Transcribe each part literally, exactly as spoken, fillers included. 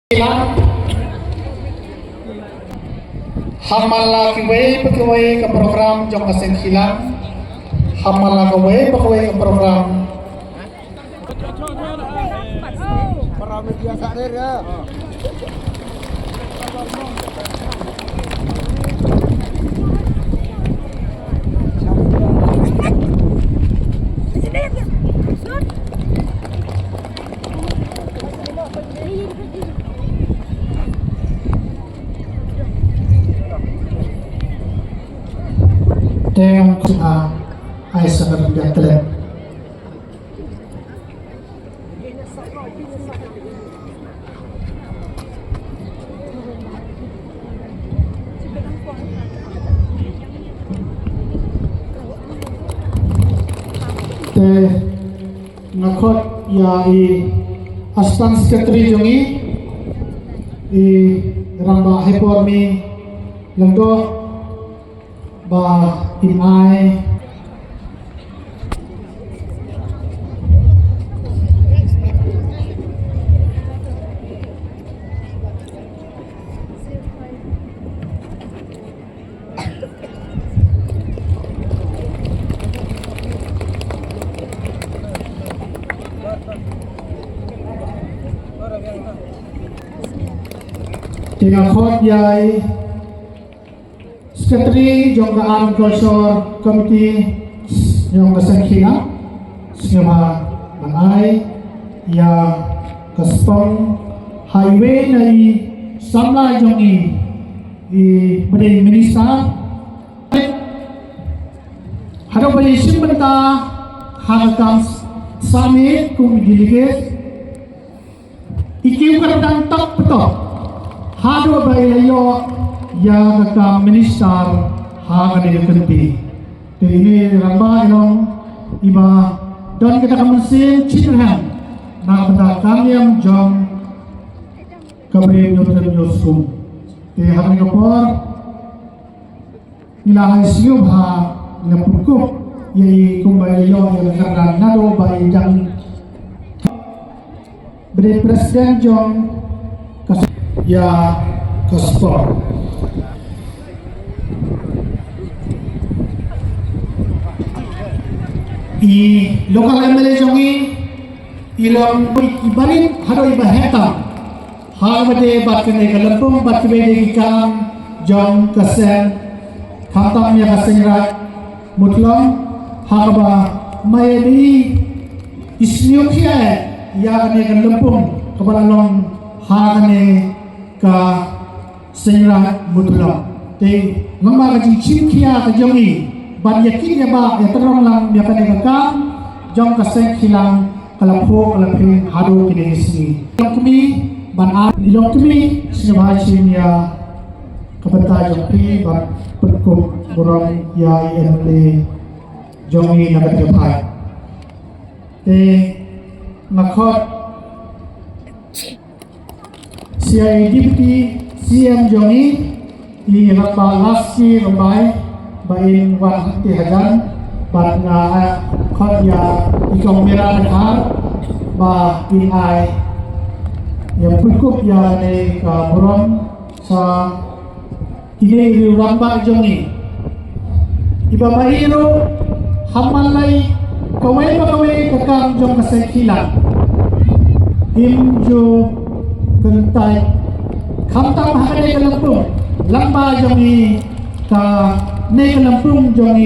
Khillang. Ha man la kiwei pa kiwei ka program jong ka seng Khillang. Ha man la kawei pa kawei ka program. Te ngan kut ha ai sa ka ryndia tlem. Te nga khot ïa i Assistant Secretary jong i, i Rangbah Hepor Mi Lyngdoh, ba in ai. Te nga khot ïa i Secretary jong ka Armed Culture Committee jong ka seng Khillang, sngewbha ban ai ïa ka spong ha iwei na i samla jong i, i ba dei Minister. Haduh ba i shim bynta ha ka kam sah miet kum i delegate. I kiew ka dang tok patok haduh ba i la ïoh ïa ka kam minister ha kane ka kynti. Te ine i rangbah i long iba don kata ka mynsiem shitrhem na ka bynta ka kam jong ka briew Hynñiewtrep Hynñiewskum. Te ha kane ka por ngi la ai sngewbha, ngi la pynkup ïa i kumba i la ïoh ïa ka kyrdan naduh ba i dang ba dei president jong ka, ïa ka sport. I local M L A jong i, i long i barit haduh i ba heh tam ha kaba ïadei bad kane ka lympung bad kiwei de ki kam jong ka seng, khamtam ïa ka Seng Raij Muthlong, ha kaba ma ïa i sngewkhia ïa kane ka lympung kaba la long ha kane ka Seng Raij Muthlong. Te lyngba ka jingshim khia ka jong i ban ïa kit ïa ba ïa tyrong lang ïa kane ka kam jong ka seng Khillang ka la phuh ka la phieng haduh kine ki sngi. Long kmie ban ar, long kmie sngewbha shim ïa ka bynta jong phi ban pynkup burom ïa i M L A jong i na ka bynta. Te nga khot C I Deputy C M jong i, i Rangbah Laskie Rymbai, ba in wan hangtei hajan, bad nga, eh, khot ïa i Kong Mira Dkhar, ba in ai ïa pynkup ïa kane ka burom sha ine i rangbah jong i. Iba ma i ruh ha man la i kawei pa kawei ka kam jong ka seng Khillang im ju kyntait. Khamtam ha kane ka lympung lyngba jong i, kane ka lympung jong i,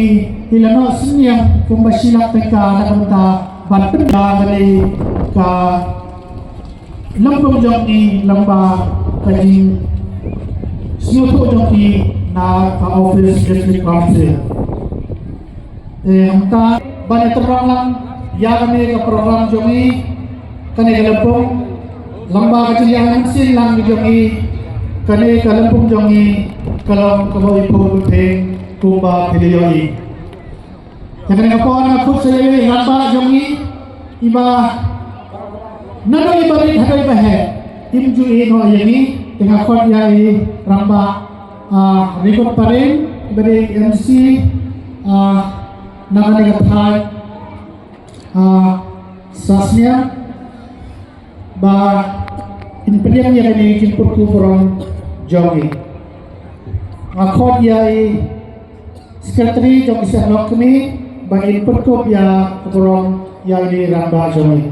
i la noh synñiang kumba shi lak tyngka na ka bynta ban pynda kane ka lympung jong i lyngba ka jingsngewthuh jong i na ka office District Council. Te hangta ban ïatyrwa lang ïa kane ka program jong i, kane ka lympung, lyngba ka jingïaid mynsiem lang jong i, kane ka lympung jong i ka long kaba iphuh iphieng kumba phi la ïohi. Te kane ka por nga khot sa ïa i rangbah jong i, iba naduh iba rit haduh iba heh im ju ïehnoh ïa ngi. Te nga khot ïa i rangbah, ah, Rikut Paring, iba dei M C, ah, na kane ka thaiñ, ah, Sasnia. Ba Ngin pdiang ïa kane ka jingpyrkhat burom jong ngi. Nga khot ïa i secretary jong i seng longkmie ba ngin pyrkhat ïa ka burom ïa i rangbah jong ngi.